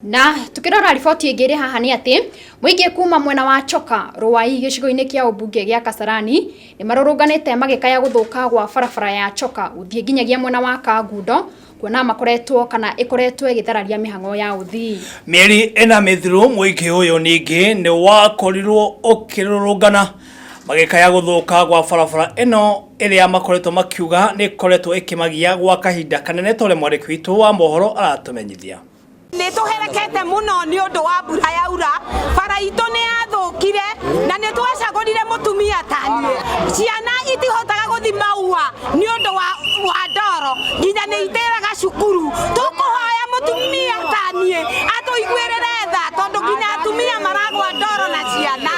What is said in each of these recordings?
Na tukirora riboti ĩngĩ ĩrĩ haha nĩ atĩ mũingĩ kuma mwena wa Choka Ruai gĩcigo-inĩ kĩa ũmbunge gĩa Kasarani nĩ marũrũnganĩte magĩkaya gũthũka gwa barabara ya Choka gũthiĩ nginyagia mwena wa Kangundo, kuona makoretwo kana ĩkoretwo ĩgĩthararia mĩhang'o ya ũthii. Mĩeri ĩna mĩthiru, mũingĩ ũyũ ningĩ nĩ wakorirwo ũkĩrũrũngana magĩkaya gũthũka gwa barabara ĩno, ĩrĩa makoretwo makiuga nĩ ĩkoretwo ĩkĩmagia gwa kahinda kanene, ta ũrĩa mwandĩki witũ wa mohoro aratũmenyithia. Nä tå herekete må no nä å ndå wa mbura yaura. Bara itå nä yathå, na nä twacagårire må tumia taniä. Ciana itihotaga gå thi maua nä å ndå wa ndoro, nginya nä itĩraga cukuru. Tũkũhoya mũtumia taniĩ atũiguĩrĩre tha, tondũ nginya atumia maragwa ndoro na ciana,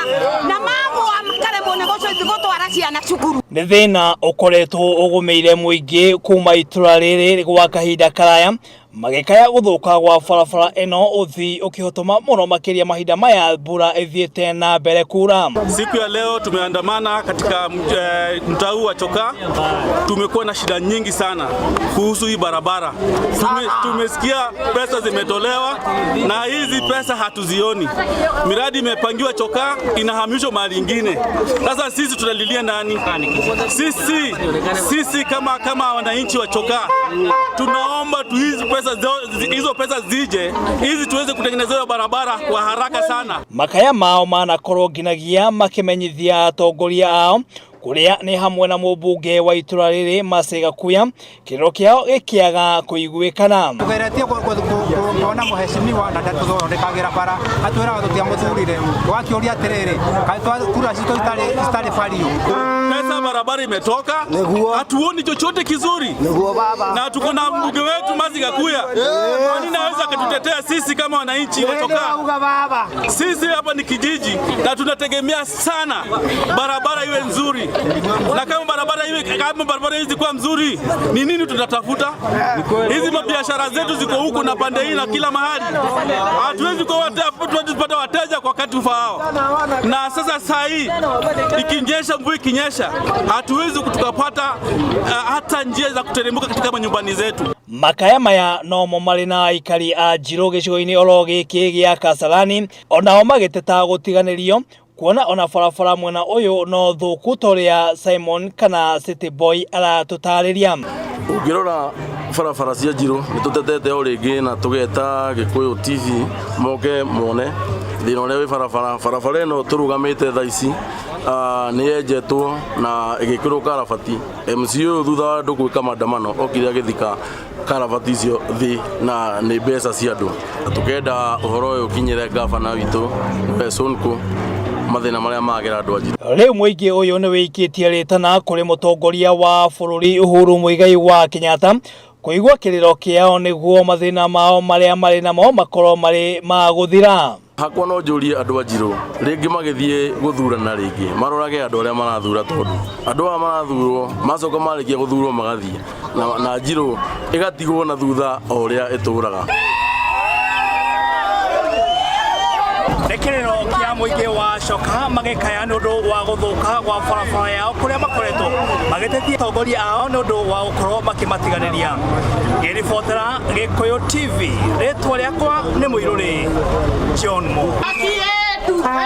na magwa makaremwo nĩ gũtwara ciana cukuru. Nĩ thĩna ũkoretwo ũgũmĩire mũingĩ kuma itũra rĩrĩ gwa kahinda karaya, magĩkaya gũthũka gwa barabara ĩno, ũthii ũkĩhotoma mũno makĩria mahinda maya mbura ĩthiĩte na mbere kura. Siku ya leo tumeandamana katika mtaa huu wa Choka. Tumekuwa na shida nyingi sana kuhusu hii barabara. Tumesikia pesa zimetolewa na hizi pesa hatuzioni. Miradi imepangiwa Choka, inahamishwa mahali ingine. Sasa sisi tunalilia nani? Sisi kama wananchi wa Choka tunaomba tu hizi pesa hizo pesa zije hizi tuweze kutengenezewa barabara kwa haraka sana. Makaya mao manakorwo nginagia makimenyithia atongoria ao, kuria nĩ hamwe na mũmbunge wa itũra rĩrĩ Mercy Gakuya, kĩrĩro kĩao gĩkĩaga kũiguĩkana. Tugeretie kuona mũheshimiwa na ndatũthondekagĩra bara, atwĩraga tũtiamũthurire. Tũgakĩũria atĩrĩrĩ, kaĩ kura citũ citarĩ bario? Pesa barabara imetoka, hatuoni chochote kizuri. Na tuko na mbunge wetu Mercy Gakuya, kwa nini aweza akatutetea sisi kama wananchi wa Choka? Sisi hapa ni kijiji na tunategemea sana barabara iwe nzuri, na kama barabara hizi kuwa mzuri, ni nini tutatafuta? Hizi mabiashara zetu ziko huku na pande hii na kila mahali, hatuwezi kuwa kupata wateja kwa wakati ufaao. Na sasa saa hii ikinyesha, mvua ikinyesha, hatuwezi tukapata hata njia za kuteremka katika manyumbani zetu. Makaya maya nomo marĩ na aikari a Njirũ gĩcigo-inĩ oro gĩkĩ gĩa Kasarani, onao magĩteta gũtiganĩrio, kuona ona barabara mwena ũyũ no thũku, ta ũrĩa Simon kana City Boy aratũtarĩria. Ũngĩrora barabara cia Njirũ, nĩ tũtetete o rĩngĩ na tũgeta Gĩkũyũ TV moke mone thĩna ũrĩa wĩ barabara. Barabara ĩno tũrũgamĩte thaa ici nĩ yenjetwo na ĩgĩkĩrwo karabati. MC ũyũ, thutha wa andũ gwĩka maandamano, okire agĩthika karabati icio thĩ, na nĩ mbeca cia andũ. Tũkenda ũhoro ũyũ ũkinyĩre gavana witũ, nĩwe Sonko, mathĩna marĩa magera andũ a Njirũ. Rĩu mũingĩ ũyũ nĩ wĩikĩtie rĩtana kũrĩ mũtongoria wa bũrũri Uhuru Muigai wa Kenyatta kũigua kĩrĩro kĩao, nĩguo mathĩna mao marĩa marĩ namo makorwo marĩ ma gũthira. Hakwa no njũrie andũ a Njirũ rĩngĩ, magĩthiĩ gũthurana rĩngĩ, marorage andũ arĩa marathura, tondũ andũ aya marathurwo macoka marĩkia gũthurwo magathiĩ na Njirũ ĩgatigwo na thutha o ũrĩa ĩtũraga. Nĩ kĩrĩro kĩa mũingĩ wa Coka magĩkaya nĩ ũndũ wa gũthũka gwa barabara yao, kũrĩa makoretwo magĩtetia atongoria ao nĩ ũndũ wa gũkorwo makĩmatiganĩria. Ngĩribotera Gĩkũyũ TV, rĩtwa rĩakwa nĩ Mũirũrĩ John Mo.